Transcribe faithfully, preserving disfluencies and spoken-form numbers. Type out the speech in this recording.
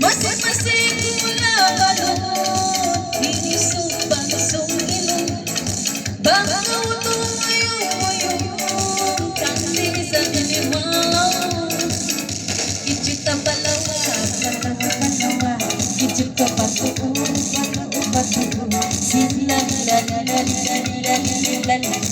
Masi-masi ku labalu, ini sumbang sung ilu. Bang kau tu mayu-mayu, kan lisan ini mau. Kijita palawa, palawa, palawa. Kijita patu, patu, patu. Sila, la, la, la, la, la, la, la, la.